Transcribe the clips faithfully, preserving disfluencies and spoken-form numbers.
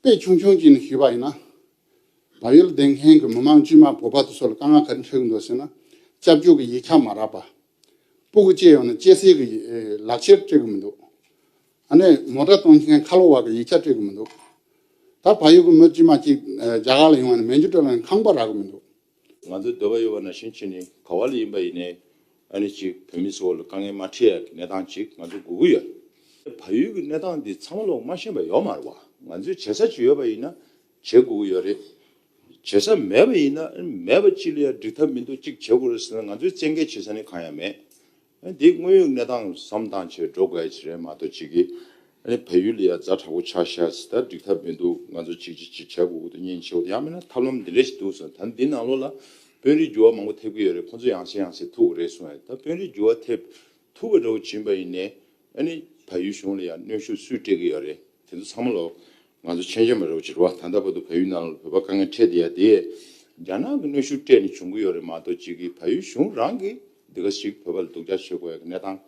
དཔེ་ཆུང་ཆུང་ཅིག་ནས་ཞུས་པ་ཡིན་ན། བལ་ཡུལ་བསྡད་མཁན་གྱི་མི་མང་དཀྱུས་མ་བོད་པ་དེ་ཚོ་ལ་དཀའ་ངལ་ག་རེ་འཕྲད་ཀྱི་འདུག་ཟེར་ན། སྐྱབས་བཅོལ་གྱི་ཡིག་ཆ་མ་རག་པ། སྤུ་གུ་སྐྱེས་ཡོང་ན་སྐྱེ་སའི་གི་ལག་ཁྱེར་སྤྲད་ཀྱི་མི་འདུག་ཨ་ནི་མོ་ཊ་གཏོང་མཁན་ཁ་ལོ་བ་གི་ཡིག་ཆ་སྤྲད་ཀྱི་མི་འདུག་ད་བལ་ཡུལ་གྱི་མི་དཀྱུས་མ་གཅིག་རྒྱ་གར་ལ་ཡོང་བ་ན་མེ་མཆོད་སྤྲད་ལ་ཁང་པ་རག་གི་མི་འདུག་ང་ཚོའི་འདོད་པ་ཡོད་པ་ནང་བཞིན་བྱས་ནས་ག་བ་ལ་ཡིན་པ་ཡིན་ནའི་ཨ་ནི་ཅིག་བོད་མི་ཚོ་ལ་དཀའ་ངལ་མ་འཕྲད་ཡ་གི་གནས་སྟངས་ཅིག་ང་ཚོ་དགོས་ཀྱི་ཡོད། བལ་ཡུལ་གྱི་གནས་སྟངས་འདི་ཚང་མ་ལོག་མ་ཤེས་པ་ཡོད་མ་རེད་བ། ང་ཚོས་བྱེད་ས་ཅིག་ཡོད་པ་ཡིན་ན་བྱེད་དགོས་ཀྱི་ཡོད་རེད། བྱེད་ས་མེད་པ་ཡིན་ན་མེད་པ་ཅིག་ལ་ཡ་འགྲིག་ཐབས་མི་འདུག་ཅིག་བྱེད་དགོས་རེད་ཟེར་ན་ང་ཚོས་བཙན་འགེལ་བྱེད་ས་ནི་གང་ཡང་མེད། འདི་དངོས་ཡོད་གནས་སྟངས་བསམ་སྟངས་བྱས་འགྲོ་དགོས་ཡ་ཅིག་རེད་མ་གཏོགས་ཅིག་གིས། ཨ་ནི་བལ་ཡུལ་ལ་ཡ་ཛ་དྲག་པོ་ཆགས་ཤག་ཟེར་ད་འགྲིག་ཐབས་མི་འདུག་ང་ཚོ་ཅིག་ཅིག་ཅིག་བྱ་དགོས་ཀྱི་འདུག་སྙིང་རྗེ་ཆེ་བོ་ཡང་མིན་ན་ཐབས་ལམ་འདི་འདྲ་ཞིག་འདུག་ཟེར་ད་འདི་ནང་ལོགས་ལ་དཔོན་རིགས་འགྱུར་བ་མང་པོ་ཐེབས་ཀྱི་ཡོད་རེད། ཁོང་ཚོ་ཡང་སེ་ཡང་སེ་ཐུག་གི་རེད་གསུངས་ཡ་ད་དཔོན་རིགས་འགྱུར་བ་ཐེབས་ཐུབ་པ་འདྲ་བོ་བྱིན་པ་ཡིན་ནའི་ཨ་ནི་བལ་ཡུལ་གཞུང་ལ་ཡ་གནོན་ཤུགས་སུས་སྤྲད་ཀྱི་ཡོད་རེད། དེ་ཚོ་ཚང་མ་ལོག་ང་ཚོ་མཁྱེན་མཁྱེན་པ་རེད་བ་ཅིག་རེད་བ། ད་ལྟ་བར་དུ་བལ་ཡུལ་ནང་ལ་བོད་པ་དཀའ་ངལ་འཕྲད་བསྡད་ཡ་དེ་རྒྱ་ནག་གི་གནོན་ཤུགས་སྤྲད་ནས་བྱུང་གི་ཡོད་རེད་མ་གཏོགས་ཅིག་གིས་བལ་ཡུལ་གཞུང་རང་གིས་འདི་ག་ཞིག་བོད་པ་ལ་སྡུག་ཅག་བྱེད་དགོས་ཡ་གི་གནས་སྟངས་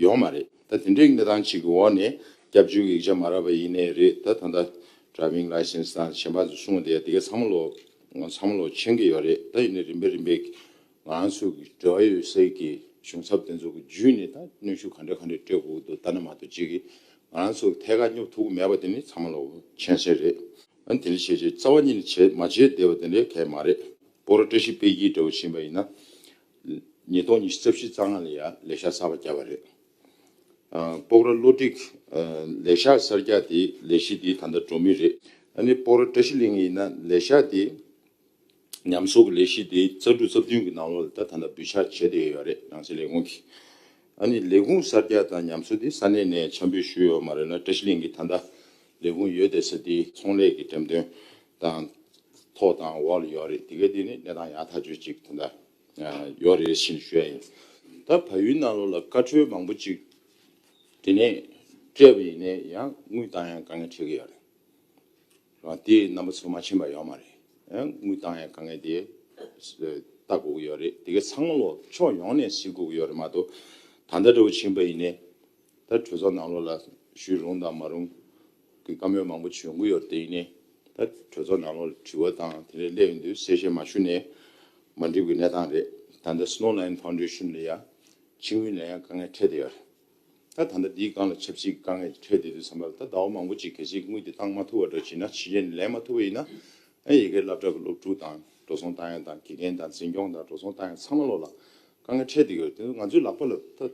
ཡོད་མ་རེད། ད་དེ་འདྲའི་གནས་སྟངས་ཅིག་གི་འོག་ནས་སྐྱབས་བཅོལ་གྱི་ཡིག་ཆ་མ་རག་པ་ཡིན་ནའི་རེད། ད་ད་ལྟ་driving license་དང་གཞན་པ་ཚོ་གསུངས་བསྡད་ཡ་དེ་ག་ཚང་མ་ལོག་ཚང་མ་ལོག་མཁྱེན་གྱི་ཡོད་རེད། ད་ཡིན་ནའི་རིམ་པས་རིམ་པས་ང་རང་ཚོ་གི་འབྲེལ་བ་ཡོད་སའི་གི་གཞུང་ཚབ་དེ་ཚོ་གི་བརྒྱུད་ནས་ད་གནོན་ཤུགས་ག་འདྲ་ག་འདྲ་སྤྲད་དགོས་ཀྱི་འདུག་ད་ནི་མ་གཏོགས་ཅིག་གིས་ང་རང་ཚོ་གི་ཐད་ཀར་སྙོབ་ཐུབ་ཀྱི་མེད་པ་དེ་ནི་ཚང་མ་ལོག་མཁྱེན་གསལ་རེད། ཨ་ནི་དེ་འདྲ་བྱས་རྗེས་རྩ་བ་ཉིད་ནས་བྱེད་མ་བྱེད་བསྡད་པ་དེ་འདྲའི་གལ་མ་རེད། སྤོག་ར་བཀྲ་ཤིས་དཔལ་སྐྱིད་འདྲ་བོ་ཕྱིན་པ་ཡིན་ན། ཉིས་སྟོང་ཉི་ཤུ་རྩ་བཞི་རྩ་ལྔ་ལ་ཡ་ལས་ཤག་གསར་པ་བརྒྱབ་པ་རེད། ཨ་སྤོག་ར་གློ་སྒྲིག་ཨ་ལས་ཤག་གསར་རྒྱག་དེ་ལས་གཞི་དེ་ད་ལྟ་འགྲོ་མུས་རེད། ཨ་ནི་སྤོག་ར་བཀྲ་ཤིས་གླིང་ཡིན་ན་ལས་ཤག་དེ་ཉམས་གསོ་གི་ལས་གཞི་དེ་རྩ་དྲུག་རྩ་བདུན་གི་ནང་ལོགས་ལ་ད་ད་ལྟ་འབུལ་ཕྱག་བྱས་བསྡད་ཡོད་རེད། ནང་སྲིད་ལས་ཁུངས་ཀྱིས། ཨ་ནི་ལས་ཁུངས་གསར་རྒྱག་དང་ཉམས་གསོ་དེ་ས་གནས་ནས་འཆར་འབུལ་ཞུས་ཡོད་མ་རེད་ན། བཀྲ་ཤིས་གླིང་གི་ད་ལྟ་ལས་ཁུངས་ཡོད་བསྡད་ས་དེ་ཚོང་ལས་ཀྱི་འགྲེམས་སྟོན་དང་ཐོག་དང་འོག་ལ་ཡོད་རེད། དེ་ག་དེ་ནི་གནས་སྟངས་ཡག་ཐག་ཆོད་ཅིག་ད་ལྟ་ཡོད་རེད་ཞེས་ཞུ་ཡ་ཡིན། ད་བལ་ཡུལ་ནང་ལོགས་ལ་བཀའ་འཁྲོལ་མང་པོ་ཅིག་དེ་ནས་སྤྲད་པ་ཡིན་ནའི་ཡང་དངུལ་བཏང་ཡང་དཀའ་ངལ་འཕྲད་ཀྱི་ཡོད་རེད། རང་དེའི་རྣམ་པ་ཚོ་མ་ཕྱིན་པ་ཡོད་མ་རེད། ཨ་དངུལ་བཏང་ཡང་དཀའ་ངལ་དེ་ལྟ་དགོས་ཀྱི་ཡོད་རེད། དེ་ག་ཚང་མ་ལོག་ཕྱོགས་ཡོངས་ནས་གཟིགས་དགོས་ཀྱི་ཡོད་རེད་མ་གཏོགས། ད་ལྟ་འདྲ་བོ་ཕྱིན་པ་ཡིན་ནའི་ད་གྲོས་ཚོགས་ནང་ལོགས་ལ་ཞུས་རུང་དང་མ་རུང་གི་བཀའ་མོལ་མང་པོ་བྱུང་གི་ཡོད་རེད། དེ་ཡིན་ནའི་ད་གྲོས་ཚོགས་ནང་ལོགས་ལ་དྲི་བ་དང་དེ་འདྲ་སླེབས་ཡོང་དུས་གསལ་བཤད་མ་ཞུས་ནའི་མ་འགྲིག་པའི་གནས་སྟངས་རེད། ད་ལྟ་Snow Line Foundation་ལ་ཡ་ཕྱི་དངུལ་ལེན་ཡ་དཀའ་ངལ་འཕྲད་བསྡད་ཡོད་རེད། ད་ད་ལྟ་འདིའི་སྒང་ལ་ཆབ་སྲིད་དཀའ་ངལ་འཕྲད་བསྡད་དུས་ཙམ་པ་ལ་ད་ཟླ་བ་མང་པོ་ཅིག་གལ་སྲིད་དངུལ་དེ་བཏང་མ་ཐུབ་པ་འདྲ་བྱས་ན་ཕྱི་རྒྱལ་ནས་ལེན་མ་ཐུབ་པ་ཡིན་ན་ཨ་ཡ་གི་སློབ་གྲྭ་གི་སློབ་ཕྲུག་དང་འགྲོ་སོང་བཏང་ཡ་དང་དགེ་རྒན་དང་འཛིན་སྐྱོང་དང་འགྲོ་སོང་བཏང་ཡ་ཚང་མ་ལོག་ལ་དཀའ་ངལ་འཕྲད་བསྡད་ཡོད་རེད། དེ་ང་ཚོའི་ལག་པ་ལ་ད་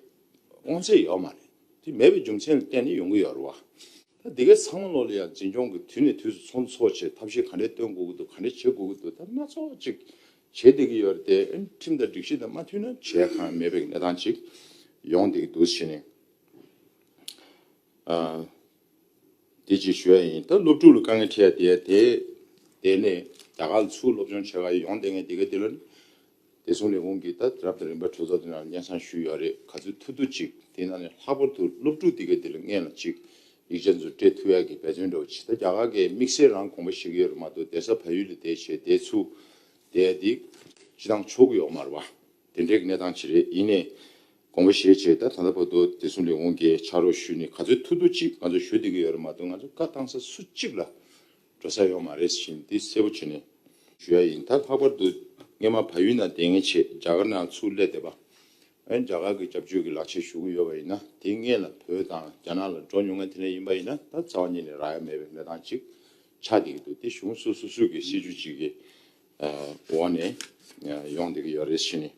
དབང་ཚད་ཡོད་མ་རེད། དེ་མེད་པའི་རྒྱུ་མཚན་ལ་བརྟེན་ནས་ཡོང་གི་ཡོད་རེད་བ། ད་འདི་གའི་ཚང་མ་ལོག་ལ་ཡང་འཛིན་སྐྱོང་གི་དུས་ནས་དུས་སུ་ཚོགས་འདུ་ཚོགས་བྱས་ཐབས་ཤེས་ག་འདྲས་སྟོན་དགོས་ཀྱི་འདུག་ག་འདྲས་བྱེད་དགོས་ཀྱི་འདུག་ད་སྣ་ཚོགས་ཅིག་བྱེད་བསྡད་ཀྱི་ཡོད་རེད་དེ། ཨ་ནི་ཁྲིམས་དང་སྒྲིག་གཞི་དང་མ་མཐུན་ན་བྱས་གང་མེད་པའི་གནས་སྟངས་ཅིག་ཡོང་བསྡད་ཀྱི་འདུག་ཟེར་ནས། ཨ་དེ་ཅིག་ཞུ་ཡ་ཡིན། ད་སློབ་ཕྲུག་ལ་དཀའ་ངལ་འཕྲད་ཡ་དེ་དེ་ནས་རྒྱ་གར་ལ་ཚུར་སློབ་སྦྱོང་བྱེད་ག་ཡོང་བསྡད་མཁན་དེ་ག་དེ་ལ་ནི། བདེ་སྲུང་ལས་ཁུངས་ཀྱིས་ད་རབ་དང་རིམ་པ་གྲོས་ཚོགས་དེ་ནང་སྙན་སེང་ཞུས་ཡོད་རེད། ག་ཚོད་ཐུབ་ཐུབ་ཅིག་དེ་ནང་ནས་ལྷག་པར་དུ་སློབ་ཕྲུག་དེ་ག་དེ་ལ་སྔོན་ལ་ཅིག་ཡིག་ཆ་ཚོ་སྤྲད་ཐུབ་ཡ་གི་འབད་བརྩོན་འདྲ་བོ་ཅིག་ད་རྒྱ་གར་གྱི་དམིགས་བསལ་རང་དགོངས་པ་བཞེས་ཀྱི་ཡོད་རེད་མ་གཏོགས་བསྡད་ས་བལ་ཡུལ་ལ་བསྡད་བྱས་བསྡད་ཚུགས་བསྡད་ཡ་དེ་སྤྱི་བཏང་ཆོག་གི་ཡོད་མ་རེད་བ། དེ་འདྲའི་གི་གནས་སྟངས་ཅིག་རེད། ཡིན་ནའི་དགོངས་པ་བཞེས་བྱས་ད་ད་ལྟ་བར་དུ་བདེ་སྲུང་ལས་ཁུངས་ཀྱིས་ཕྱག་རོགས་ཞུས་ནས་ག་ཚོད་ཐུབ་ཐུབ་ཅིག་ང་ཚོ་ཞུ་བསྡད་ཀྱི་ཡོད་རེད་མ་གཏོགས་ང་ཚོ་བཀའ་བཏང་ས་སུ་གཅིག་ལ་འགྲོ་ས་ཡོད་མ་རེད་ཟེར་བཞིན་འདི་གསལ་པོ་བྱས་ནས་ཞུ་ཡ་ཡིན། ད་ལྷག་པར་དུ་སྔོན་མ་བལ་ཡུལ་ནང་བསྡད་མཁན་བྱས་རྒྱ་གར་ནང་ཚུར་སླེབས་བསྡད་པ། ཨ་ནི་རྒྱ་གར་གྱི་སྐྱབས་བཅོལ་གྱི་ལག་ཁྱེར་ཞུ་གི་ཡོད་པ་ཡིན་ན་དེ་སྔོན་ལ་བོད་དང་རྒྱ་ནག་ལ་འགྲོ་མྱོང་མཁན་དེ་འདྲ་ཡིན་པ་ཡིན་ན་ད་རྩ་བ་ཉིད་ནས་རག་ཡ་མེད་པའི་གནས་སྟངས་ཅིག་ཆགས་བསྡད་ཀྱི་འདུག་དེ་གཞུང་སོ་སོ་སོ་གི་སྲིད་ཇུས་ཅིག་གི་འོག་ནས་ཡོང་བསྡད་ཀྱི་ཡོད་རེད་ཟེར་ནས་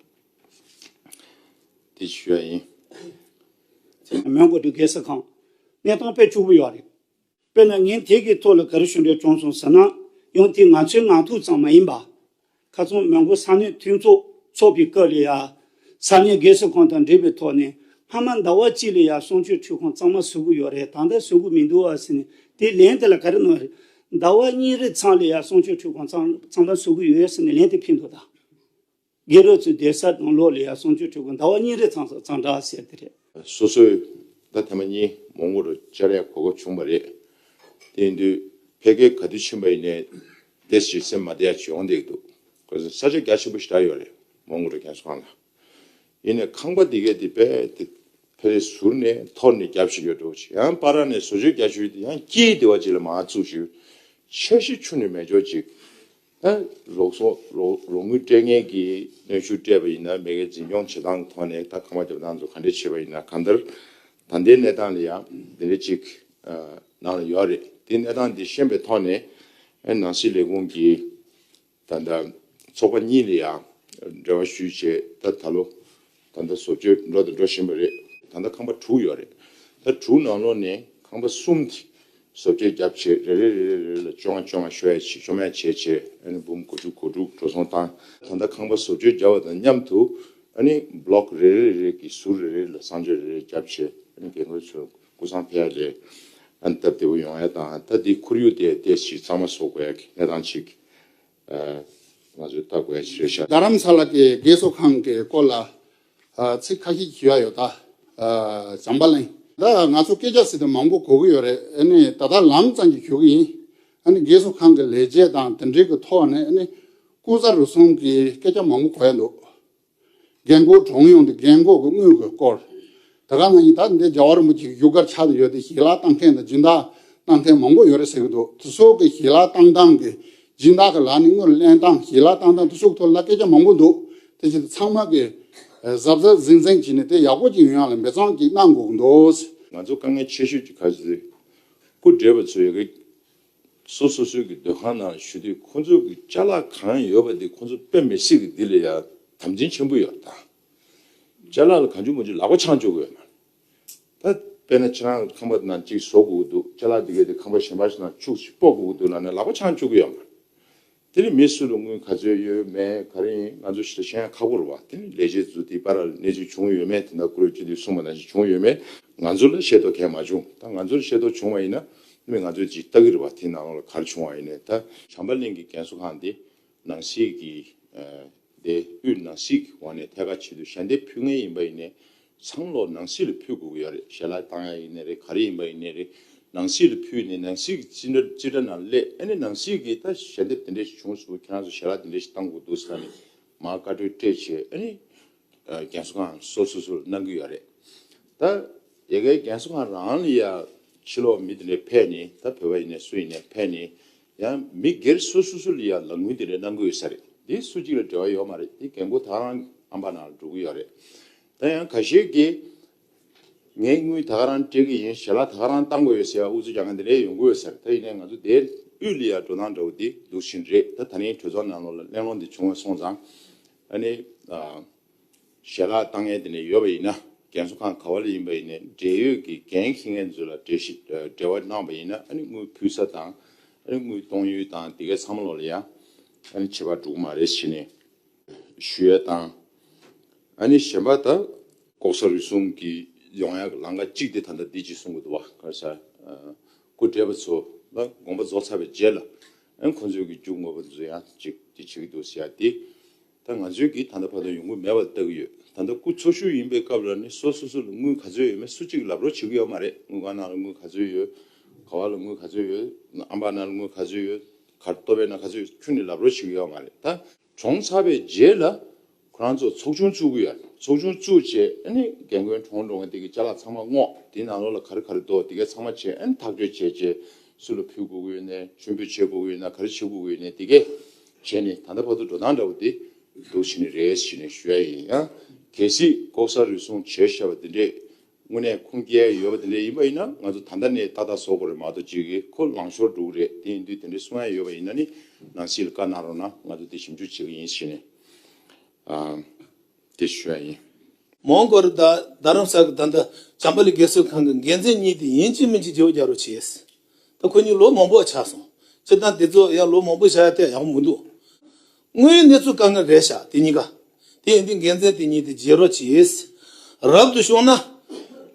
དེ་ཞུ་ཡ་ཡིན། མོན་གྷོ་དུ་རྒྱལ་ས་ཁང་གནས་སྟངས་དཔེ་སྐྱོ་པོ་ཡོད་རེད། དཔེར་ན་ངས་དེ་གི་ཐོག་ལ་ག་རེ་ཞུ་འདོད་བྱུང་སོང་ཟེར་ན། ཡང་དེ་ང་ཚོའི་ངང་ཐུག་ཙམ་མ་ཡིན་པ། ཁ་སང་མོན་གྷོ་ས་གནས་མཐུན་ཚོགས་ཚོགས་པའི་སྐབས་ལ་ཡ། ས་གནས་རྒྱལ་ས་ཁང་དང་འབྲེལ་བའི་ཐོག་ནས་སྔ་མ་ཟླ་བ་གཅིག་ལ་ཡ་གསང་སྤྱོད་ཁྲིམས་ཁང་གཙང་མ་བཟོ་གི་ཡོད་རེད། ད་ལྟ་བཟོ་གི་མི་འདུག་ཨ་ཟེར་ནས་དེ་ལན་དེ་ལ་ག་རེ་གནང་རེད། ཟླ་བ་གཉིས་རེ་ཚང་ལ་ཡ་གསང་སྤྱོད་ཁྲིམས་ཁང་གཙང་གཙང་མ་བཟོ་གི་ཡོད་ཟེར་ནས་ལན་དེ་ཕུལ་འདུག་ད། རྒན་རབས་ཚོའི་བསྡད་ས་དང་ལོགས་ལ་ཡ་གསང་སྤྱོད་ཁྲིམས་ཁང་ཟླ་བ་གཉིས་རེ་ཚང་ས་གཙང་སྦྲ་ཟེར་དེ་རེད། སོ་སོས་ད་ཐེངས་མ་གཉིས་མོན་གྷོ་རུ་བཅར་ཡ་གོ་སྐབས་བྱུང་བ་རེད། དེ་ཡིན་དུས་ཕལ་སྐད་ག་དུས་ཕྱིན་པ་ཡིན་ནའི་བསྡད་ཞིག་སེམས་མ་བདེ་ཡ་ཅིག་ཡོང་བསྡད་ཀྱི་འདུག་ཁོ་ཚོ་ས་ཆ་རྒྱ་ཆེན་པོ་ཞེ་དྲག་ཡོད་རེད་མོན་གྷོ་རུ་རྒན་གསོ་ཁང་ལ། ཡིན་ནའི་ཁང་པ་འདི་གས་དེ་དཔེ་དེ་ ཕ་རི་ཟུར་ནས་ཐོར་ནས་རྒྱབ་བཞིན་ཡོད་འགྲོ་ཞིག་ཡང་པ་ར་ནས་བཟོ་བཅོས་རྒྱག་ཤོས་དེ་ཡང་སྐྱིད་དེ་བ་ཅིག་ལ་མ་བཙུགས་ཤིག་འཆར་གཞི་ཆུ་ནས་མེད་འཇོག་ཅིག་ད་རོགས་སོ་རོགས་རོགས་དངུལ་སྤྲད་མཁན་གྱི་གནོན་ཤུགས་སྤྲད་པ་ཡིན་ན་མེ་གའི་འཛིན་སྐྱོང་བྱེད་སྟངས་ཀྱི་ཐོག་ནས་ད་ཁང་པ་རྒྱབ་སྟངས་ཚོ་ག་འདྲས་བྱེད་པ་ཡིན་ན་གང་ལྟར་ད་ལྟའི་གནས་སྟངས་ལ་ཡང་འདི་འདྲས་ཅིག་ནང་ལ་ཡོད་རེད། དེ་གནས་སྟངས་འདི་ཤེས་པའི་ཐོག་ནས་ནང་སྲིད་ལས་ཁུངས་ཀྱི་ད་ལྟ་ཚོགས་པ་གཉིས་ལ་ཡང་འབྲེལ་བ་ཞུས་བྱས་ད་ད་ལོ་ད་ལྟ་བཟོ་བཅོས་འགྲོ་དང་འགྲོ་བཞིན་པ་རེད། ད་ལྟ་ཁང་པ་དྲུག་ཡོད་རེད། ད་དྲུག་ནང་ལོགས་ནས་ཁང་པ་གསུམ་དེ་བཟོ་བཅོས་བརྒྱབ་བྱས་རེ་རེ་རེ་རེ་རེ་ལ་བཅོ་ལྔ་བཅོ་ལྔ་ཤོ་ཡ་བྱས་ཤོ་མ་ཡ་བྱས་བྱས་ཨ་ནི་འབུམ་དགུ་དྲུག་དགུ་དྲུག་འགྲོ་སོང་བཏང་། ད་ལྟ་ཁང་པ་བཟོ་བཅོས་བརྒྱབ་པ་དང་མཉམ་དུ་ཨ་ནི་བློག་རེ་རེ་རེ་རེ་གི་ཟུར་རེ་རེ་ལ་གསང་སྤྱོད་རེ་རེ་བརྒྱབ་བྱས་ཨ་ནི་རྒན་རྒོན་ཚོ་སྐུ་གསང་ཕེབས་ཡ་ལས་ཨ་ནི་སྟབས་བདེ་པོ་ཡོང་ཡ་དང་ད་འདི་ཁོར་ཡུག་དེ་ཏོག་ཙམ་གཙང་མ་བཟོ་དགོས་ཡ་གི་གནས་སྟངས་ཅིག་ང་ཚོས་ལྟ་དགོས་ཡ་ཞིག་རེད་ཤག་རྡ་རམ་ས་ལ་གི་རྒས་གསོ་ཁང་གི་སྐོར་ལ་ཨ་ཚིག་ཁ་ཤས་ཞུ་ཡ་ཡོད་ད། ཨ་བྱམས་པ་གླིང་ད་ང་ཚོ་སྐད་ཆ་ཟེར་དུས་མང་པོ་གོ་གི་ཡོད་རེད། ཨ་ནི་ད་ལྟ་ལམ་ཙམ་གྱིས་ཞུ་གི་ཡིན། ཨ་ནི་རྒས་གསོ་ཁང་གི་ལས་བྱེད་དང་དེ་འབྲེལ་གྱི་ཐོག་ནས་ཨ་ནི་ལྐོག་ཟ་རུལ་སུངས་ཀྱི་སྐད་ཆ་མང་པོ་གོ་ཡ་འདུག་རྒན་གོག་གྲོངས་ཡོང་དུས་རྒན་གོག་གི་དངུལ་གྱི་སྐོར། ད་ག་ནང་བཞིན་ད་འདི་རྒྱལ་བ་རིན་པོ་ཆེ་གི་བཞུགས་སྒར་ཆགས་བསྡད་ཡོད་དེ་ཞལ་ལག་བཏང་མཁན་དང་སྦྱིན་བདག་བཏང་མཁན་མང་པོ་ཡོད་རེད་ཟེར་གྱི་འདུག་དེ་ཚོ་གི་ཞལ་ལག་བཏང་སྟངས་ཀྱི་སྦྱིན་བདག་གི་ལག་ནས་དངུལ་ལེན་སྟངས་ཞལ་ལག་བཏང་སྟངས་དེ་ཚོ་གི་ཐོག་ལ་སྐད་ཆ་མང་པོ་འདུག་དེ་ཕྱིར་ཚང་མ་གི་གཟབ་གཟབ་གཟིམ་གཟིམ་བྱས་ནས་དེ་ཡག་པོ་ཅིག་ཡོང་ཡག་ལ་འབད་བརྩོན་ཅིག་གནང་དགོས་ཀྱི་འདུག་ང་ཚོ་དཀའ་ངལ་ཆེ་ཤོས་ཀྱི་ཁ་ཤས་སྐུ་བགྲེས་པ་ཚོ་ཡོད་གི་སོ་སོ་སོའི་གི་སྡོད་ཁང་ནང་ལ་བཞུགས་དུས་ཁོ་ཚོ་གི་ཅ་ལག་གང་ཡོད་པ་དེ་ཁོ་ཚོ་དཔེ་མི་སྲིད་གི་འདི་ལ་ཡ་དམ་འཛིན་ཆེན་པོ་ཡོད་ད། ཅ་ལག་ལ་གང་བྱུང་མང་བྱུང་ལག་པ་འཆང་བཅུག་གི་ཡོད་མ་རེད། ད་དཔེར་ན་ཁྱེད་རང་ཁང་པ་ནང་གཅིག་བཟོ་དགོས་ཀྱི་འདུག་ཅ་ལག་དེ་གས་དེ་ཁང་པ་གཞན་པ་ཞིག་ནང་ཁྱུག་ཅིག་སྤོ་དགོས་ཀྱི་འདུག་ལབ་ན་ལག་པ་འཆང་བཅུག་གི་ཡོད་མ་རེད། དེ་ནི་མི་སུ་ལ་དངུལ་ག་ཚོད་ཡོད་མེད་ག་རེ་ཡིན་ང་ཚོ་ཞིག་ལ་ཤེས་ཡ་ཁག་པོ་རེད་བ། དེ་ནི་ལས་བྱེད་ཚོ་དེ་པར་ལ་གནས་ཚུལ་བྱུང་ཡོད་མེད་དེ་འདྲ་བཀུར་སྤྱོད་དེ་གསུངས་པ་ནང་བཞིན་བྱུང་ཡོད་མེད་ང་ཚོ་ལ་ཤེས་རྟོགས་གང་ཡང་མ་བྱུང་། ད་ང་ཚོ་ལ་ཤེས་རྟོགས་བྱུང་བ་ཡིན་ན་མི་ང་ཚོས་ཅིག་ལྟ་གི་རེད་བ། དེ་ནང་ལོགས་ལ་ག་རེ་བྱུང་བ་ཡིན་ནའི་ད་བྱམས་པ་གླིང་གི་རྒན་གསོ་ཁང་དེ་ནང་སྲིད་ཀྱི་དེ་དབུས་ནང་སྲིད་ཀྱི་འོག་ནས་ཐད་ཀར་བྱེད་དུས་ཞལ་འདེབས་ཕུལ་མཁན་ཡིན་པ་ཡིན་ནའི་ཚང་ལོ་ནང་སྲིད་ལ་ཕུལ་དགོས་ཀྱི་ཡོད་རེད། ཞལ་ལག་བཏང་ཡ་ཡིན་ནའི་རེད་ག་རེ་ཡིན་པ་ཡིན་ནའི་རེད། ནང་སྲིད་ལ་ཕུལ་ནས་ནང་སྲིད་ཀྱི་རྩིས་ཁྲ་རྩིས་ཁྲ་ནང་སླེབས་ཨ་ནི་ནང་སྲིད་ཀྱི་ད་ཞལ་འདེབས་དེ་འདྲས་ཞིག་བྱུང་སོང་ཁྱེད་རང་ཚོ་ཞལ་ལག་དེ་འདྲས་ཞིག་བཏང་དགོས་འདུག་ཟེར་ནས་མར་བཀའ་འཁྲོལ་སྤྲད་བྱས་ཨ་ནི་རྒན་གསོ་ཁང་སོ་སོ་སོར་གནང་གི་ཡོད་རེད། ད་ཡ་གའི་རྒན་གསོ་ཁང་རང་ལ་ཡ་ཕྱི་ལོགས་མི་དེ་འདྲས་ཕེབས་ནས་ད་བོད་པ་ཡིན་ནའི་སུ་ཡིན་ནའི་ཕེབས་ནས་ཡང་མི་སྒེར་སོ་སོ་སོ་ལ་ཡ་ལག་དངུལ་དེ་འདྲས་གནང་གི་ཡོད་ས་རེད། འདི་སུ་གཅིག་ལ་འབྲེལ་བ་ཡོད་མ་རེད། འདི་རྒན་རྒོན་ད་ག་རང་ཨམ་པ་ནང་ལ་འགྲོ་གི་ཡོད་རེད། ད་ཡང་ཁ་ཤས་ཀྱིས་ངའི་དངུལ་ད་ག་རང་སྤྲད་ཀྱི་ཡིན། ཞལ་ལག་ད་ག་རང་བཏང་དགོས་ཡོད་ཟེར་ཡ་ཨུ་ཚུགས་རྒྱག་མཁན་དེ་འདྲས་ཡོང་གི་ཡོད་ས་རེད། ད་ཡིན་ནའི་ང་ཚོ་དེ་དབུས་ལ་ཡ་འགྲོ་སྟངས་འདྲ་བོ་འདི་འདུག་བཞིན་རེད། ད་ད་རིང་གྲོས་ཚོགས་ནང་ལོགས་ལ་གླེང་སློང་འདི་བྱུང་བ་སོང་ཙང་ཨ་ནི། ཞལ་ལག་བཏང་མཁན་དེ་འདྲ་ཡོད་པ་ཡིན་ན་རྒན་གསོ་ཁང་ག་བ་ལ་ཡིན་པ་ཡིན་ནའི་འབྲེལ་ཡོད་ཀྱི་འགན་འཁྱེར་མཁན་ཚོ་ལ་འབྲེལ་ཞིབ་འབྲེལ་བ་གནང་བ་ཡིན་ན་ཨ་ནི་དངུལ་ཕུལ་ས་དང་ཨ་ནི་དངུལ་གཏོང་ཡུལ་དང་དེ་གའི་ཚང་མ་ལོག་ལ་ཡང་ཨ་ནི་ཁྱད་པར་འགྲོ་གི་མ་རེད་ཟེར་ནས་ཞུ་ཡ་དང་། ཨ་ནི་གཞན་པ་ད་ལྐོག་ཟ་རུལ་སུངས་ཀྱི་ཡོང་ཡ་གི་ལམ་ཁ་གཅིག་དེ་ད་ལྟ་འདི་གཅིག་གསུང་གི་འདུག་བ། ག་རེ་ཟེར། སྐུ་བགྲེས་པ་ཚོ་ལ་དགོངས་པ་རྫོགས་ཚར་བའི་རྗེས་ལ་ཨ་ནི་ཁོང་ཚོའི་གི་རྒྱུ་དངོས་པོ་ཚོ་ཡང་གཅིག་དེ་བྱེད་ཀྱི་འདུག་ཟེར་ཡ་དེ། ད་ང་ཚོའི་གི་ད་ལྟ་བར་དུ་ཡོང་གི་མེད་པར་ལྟ་གི་ཡོད། ད་ལྟ་སྐུ་འཚོ་བཞུགས་ཡིན་པའི་སྐབས་ལ་ནི་སོ་སོ་སོ་ལ་དངུལ་ག་ཚོད་ཡོད་མེད་སུ་གཅིག་ལབ་རོགས་བྱེད་ཀྱི་ཡོད་མ་རེད། དངུལ་ཁང་ནང་ལ་དངུལ་ག་ཚོད་ཡོད། ག་བ་ལ་དངུལ་ག་ཚོད་ཡོད། ཨམ་པ་ནང་ལ་དངུལ་ག་ཚོད་ཡོད། གར་ལྟོ་བའི་ནང་ག་ཚོད་ཡོད་ཁྱོན་ནས་ལབ་རོགས་བྱེད་ཀྱི་ཡོད་མ་རེད། ད་གྲོངས་ཚར་བའི་རྗེས་ལ་ཁོ་རང་ཚོ་ཚོགས་ཆུང་བཙུགས་ཀྱི་ཡོད། ཚོགས་ཆུང་བཙུགས་བྱས་ཨ་ནི་རྒན་རྒོན་གྲོངས་འགྲོ་མཁན་དེ་གི་ཅ་ལག་ཚང་མ་སྔོག་དེའི་ནང་ལོགས་ལ་ག་རེ་ག་རེ་འདུག་དེ་གའི་ཚང་མ་བྱས་ཨ་ནི་ཐག་གཅོད་བྱས་བྱས་སུ་ལ་ཕུལ་དགོས་ཀྱི་ཡོད་ནའི་མཆོད་འབུལ་བྱེད་དགོས་ཀྱི་ཡོད་ན་ག་རེ་བྱེད་དགོས་ཀྱི་ཡོད་ནའི་དེ་གས་བྱས་ནས་ད་ལྟ་བར་དུ་འགྲོ་སྟངས་འདྲ་བོ་དེ་འདུག་བྱས་ནས་རེད་ཟེར་ནས་ཞུ་ཡ་ཡིན། ཡང་གལ་སྲིད་ལྐོག་ཟ་རུལ་སུངས་བྱས་བཞག་པ་དེ་འདྲས་དངོས་གནས་ཁུངས་སྐྱེལ་ཡ་ཡོད་པ་དེ་འདྲས་ཡིན་པ་ཡིན་ན་ང་ཚོ་ད་ལྟ་ནས་ཏག་ཏག་བཟོ་དགོས་རེད་མ་གཏོགས་ཅིག་གིས་ཁོ་ལང་ཤོར་འགྲོ་གི་རེད། དེ་ཡིན་དུས་དེ་འདྲས་གསུང་ཡ་ཡོད་པ་ཡིན་ན་ནི་ནང་སྲིད་ལ་བཀའ་གནང་རོགས་གནང་། ང་ཚོ་དེ་ཞིབ་འཇུག་བྱེད་ཀྱི་ཡིན་ཟེར་ནས་ཨ་དེ་ཞུ་ཡ་ཡིན། མོན་གྷོ་རུ་ད་རྡ་རམ་ས་གི་ད་ལྟ་བྱམས་པ་གླིང་རྒས་གསོ་ཁང་གི་འགན་འཛིན་གཉིས་དེ་ཡིན་གཅིག་མིན་གཅིག་བརྗེ་པོ་རྒྱག་རོགས་བྱེད། ད་ཁོ་གཉིས་ལོ་མང་པོ་ཆགས་སོང་། སྤྱིར་བཏང་དེ་ཚོ་ཡང་ལོ་མང་པོ་བཞག་ཡ་དེ་ཡག་པོ་མི་འདུག་དངོས་ཡོད་གནས་ཚུལ་དཀའ་ངལ་རེད་ཤག་དེ་གཉིས་ཀ་དེ་ཡིན་དུས་འགན་འཛིན་དེ་གཉིས་དེ་བརྗེ་རོགས་གྱིས། རབ་ཏུ་བྱུང་ན་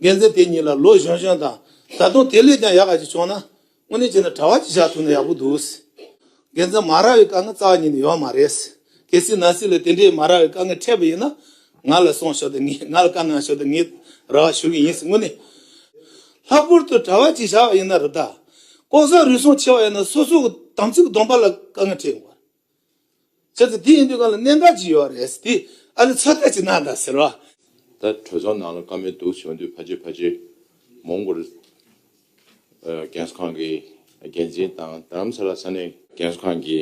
འགན་འཛིན་དེ་གཉིས་ལ་ལོ་གཞོན་གཞོན་དང་ད་དུང་དེ་ལས་ཀྱང་ཡག་ག་ཅིག་བྱུང་ན་དངོས་གནས་བྱས་ན་གྲྭ་པ་ཅིག་བཞག་ཐུབ་ན་ཡག་པོ་འདུག་འགན་འཛིན་མ་རག་པའི་དཀའ་ངལ་རྩ་བ་ཉིད་ནས་ཡོད་མ་རེད། གལ་སྲིད་ནང་སྲིད་ལ་དེ་འདྲའི་མ་རག་པའི་དཀའ་ངལ་འཕྲད་པ་ཡིན་ན་ང་ལ་གསུངས་ཤོག་དང་ངས་ང་ལ་བཀའ་གནང་ཤོག་དང་ངས་རེ་བ་ཞུ་གི་ཡིན་ཟེར། དངོས་གནས་ལྷག་པར་དུ་གྲྭ་པ་ཅིག་བཞག་པ་ཡིན་ན་རེད་ད། ལྐོག་ཟ་རུལ་སུངས་ཆེ་བ་ཡིན་ན་སོ་སོ་གི་དམ་ཚིག་གི་སྡོམ་པ་ལ་དཀའ་ངལ་འཕྲད་ཡོང་བ་རེད། བྱས་ཙང་དེ་ཡིན་དུས་གང་ལ་གནད་འགག་ཅིག་ཡོད་རེད་དེ་ཨ་ནི་ཚོད་ལྟ་ཅིག་གནང་དང་ཟེར་བ། ད་གྲོས་ཚོགས་ནང་ལ་བཀའ་མོལ་འདུག་བྱུང་དུས་ཕལ་ཆེར་ཕལ་ཆེར་མོན་གྷོ་རྒན་གསོ་ཁང་གི་འགན་འཛིན་དང་རྡ་རམ་ས་ལ་ས་གནས་རྒན་གསོ་ཁང་གི་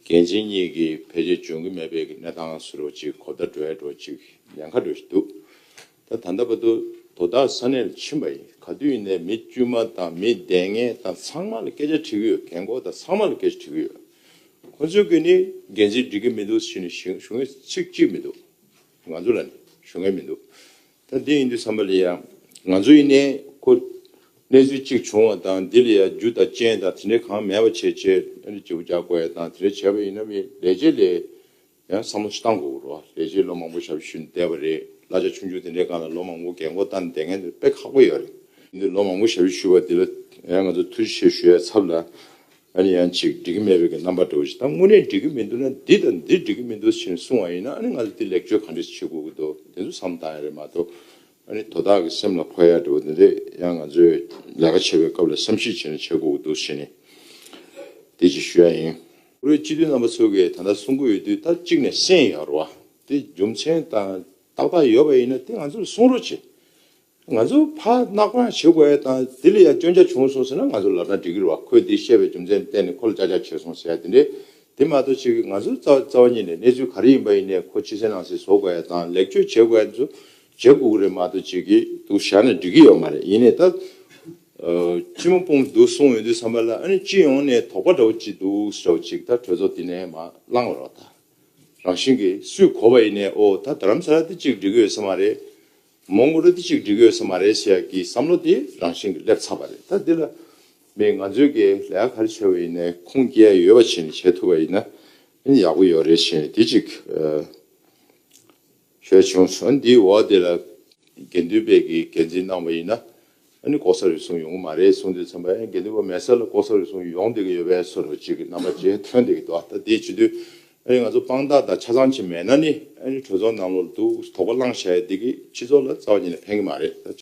འགན་འཛིན་གཉིས་ཀྱིས་ཕལ་ཆེར་འབྱོན་གྱི་མེད་པའི་གནས་སྟངས་བཟོ་འདྲ་ཅིག་གོ་བརྡ་འགྲོ་ཡ་འདྲ་ཅིག་ཉེན་ཁ་འདྲ་ཞིག་འདུག་ད་ད་ལྟ་བར་དུ་དོ་བདག་ས་གནས་ལ་ཕྱིན་པ་ཡིན། ག་དུས་ཡིན་ནའི་མི་དཀྱུས་མ་དང་མི་སྡུག་བསྔལ་དང་ཚང་མ་ལ་སྐད་ཆ་དྲི་གི་ཡོད། རྒན་འཁོགས་དང་ཚང་མ་ལ་སྐད་ཆ་དྲི་གི་ཡོད། ཁོ་ཚོས་ཀྱིས་ནི་འགན་འཛིན་འགྲིག་གི་མི་འདུག་ཟེར་ནས་ཞུ་ཞུ་མཁན་ཚིག་གཅིག་མི་འདུག་ང་ཚོ་ལ་ནི་ཞུ་མཁན་མི་འདུག་ད་འདི་ཡིན་དུས་ཙམ་པ་ལ་ཡང་ང་ཚོ་ཡིན་ནའི་ཁོ་གནས་ཚུལ་གཅིག་བྱུང་བ་དང་འདི་ལ་ཡང་རྒྱུ་དང་རྐྱེན་དང་དེ་འདྲའི་གང་མེད་པ་བྱས་བྱས་ཨ་ནི་བརྗེ་པོ་རྒྱག་དགོས་ཡ་དང་དེ་འདྲ་བྱས་པ་ཡིན་ན་མི་ལས་བྱེད་ལས་ཡང་བསམ་བློ་ཞིག་བཏང་དགོས་རེད་བ། ལས་བྱེད་ལོ་མང་པོ་ཞབས་ཞུ་བསྡད་པ་རེད། གླ་ཆ་ཆུང་ཆུང་དེ་འདྲའི་སྒང་ལ་ལོ་མང་པོ་རྒན་འཁོགས་བསྡད་མཁན་དེ་དཔེ་ཁག་པོ་ཡོད་རེད། འདི་ལོ་མང་པོ་ཞབས་ཞུ་ཞུས་པ་འདི་ལ་ཡང་ང་ཚོ་ཐུགས་རྗེ་ཆེ་ཞུ་ཡའི་ཚབ་ལ་ཨ་ནི་ཡང་ཅིག་འགྲིག་གི་མེད་པའི་གི་རྣམ་པ་འདྲ་བོ་ཞིག་ད་དངོས་གནས་འགྲིག་གི་མི་འདུག་ན་འདི་དང་འདི་འགྲིག་གི་མི་འདུག་ཞེས་གསུངས་པ་ཡིན་ན་ཨ་ནི་ང་ཚོ་འདི་ལེགས་བཅོས་ག་འདྲ་བྱེད་དགོས་ཀྱི་འདུག་དེ་ཚོ་བསམ་བཏང་ཡ་རེད་མ་གཏོགས་ཨ་ནི་དོ་བདག་གི་སེམས་ལ་འཁོར་ཡ་འདྲ་བོ་འདི་འདྲ་ཡང་ང་ཚོས་ལས་ཀ་བྱེད་པའི་སྐབས་ལ་བསམ་གཞིག་བྱས་ནས་བྱེད་དགོས་ཀྱི་འདུག་ཞེས་ནས་དེ་ཅིག་ཞུ་ཡ་ཡིན། བོད་རིགས་སྤྱི་འཐུས་རྣམ་པ་ཚོ་གིས་ད་ལྟ་གསུང་གི་ཡོད་དུས་ད་གཅིག་ནས་གསན་ཡོད་རེད་བ། དེ་རྒྱུ་མཚན་དང་ཏག་ཏག་ཡོད་པ་ཡིན་ན་དེ་ང་ཚོར་གསུང་རོགས་བྱེད། ང་ཚོ་ཕར་མནའ་བཀག་བྱེད་དགོས་ཡ་དང་དེ་ལ་ཡ་སྐྱོན་ཆ་བྱུང་སོང་ཟེར་ན་ང་ཚོ་ལབ་ན་འགྲིག་གི་རེད་བ། ཁོས་དེ་བཤད་པའི་རྒྱུ་མཚན་བརྟེན་ནས་ཁོ་ལ་ཅག་ཅག་བྱས་སོང་ཟེར་ཡ་དེ་འདྲས་དེ་མ་གཏོགས་ཅིག་ང་ཚོ་རྩ་རྩ་བ་ཉིད་ནས་གནས་ཚུལ་ག་རེ་ཡིན་པ་ཡིན་ནའི་ཁོ་ཕྱི་གསལ་ནང་གསལ་བཟོ་དགོས་ཡ་དང་ལེགས་བཅོས་བྱེད་དགོས་ཡ་ཚོ་བྱེད་དགོས་ཀྱི་རེད་མ་གཏོགས་ཅིག་གི་འདུག་བཞག་ན་འགྲིག་གི་ཡོད་མ་རེད། ཡིན་ནའི་ད་སྤྱི་མོ་སྤུངས་འདུག་གསུངས་ཡོང་དུས་ཙམ་པ་ལ་ཨ་ནི་སྤྱི་ཡོངས་ནས་དོགས་པ་འདྲ་བོ་ཅིག་འདུག་ཟེར་བ་ཅིག་ད་གྲོས་ཚོགས་དེ་ནས་མར་བསླངས་པ་རེད་བ། ད་རང་བཞིན་གྱིས་སུས་གོ་བ་ཡིན་ནའི་ཨོ་ད་རྡ་རམ་ས་ལ་དེ་གཅིག་འགྲིག་གི་ཡོད་ས་མ་རེད། མོན་གྷོ་རུ་དེ་གཅིག་འགྲིག་གི་ཡོད་ས་མ་རེད་ཟེར་ཡག་གི་བསམ་བློ་དེ་རང་བཞིན་གྱིས་སླེབས་ཚར་བ་རེད། ད་འདི་ལ་མི་ང་ཚོའི་གི་ལས་ཀ་ག་རེ་བྱས་པ་ཡིན་ནའི་ཁུངས་སྐྱེལ་ཡ་ཡོད་པ་བྱས་ནས་བྱེད་ཐུབ་པ་ཡིན་ན་ཨ་ནི་ཡག་པོ་ཡོད་རེད་ཟེར་ནས་དེ་གཅིག་ཨ་ཞུ་ཡ་བྱུང་སོང་། འདིའི་འོག་དེ་ལ་དགེ་འདུན་པའི་གི་འགན་འཛིན་གནང་བ་ཡིན་ན་ཨ་ནི་ལྐོག་ཟ་རུལ་སུངས་ཡོང་གི་མ་རེད་གསུངས་དུས་ཙམ་པ་ཡང་དགེ་འདུན་པ་མེད་ས་ལ་ལྐོག་ཟ་རུལ་སུངས་ཡོང་བསྡད་ཀྱི་ཡོད་པའི་བཟོ་འདྲ་ཅིག་གི་རྣམ་པ་ཅིག་ཐོན་བསྡད་ཀྱི་འདུག་ད་དེ་བྱེད་དུས་ཨ་ནི་ང་ཚོ་དཔང་རྟགས་དང་ཆ་ཚང་ཅིག་མེད་ན་ནི་ཨ་ནི་གྲོས་ཚོགས་ནང་ལོགས་ལ་འདུག་དོགས་པ་བསླངས་བཞག་ཡ་འདི་གིས་སྤྱི་ཚོགས་ལ་རྩ་བ་ཉིད་ནས་ཕན་གྱི་མ་རེད། ད་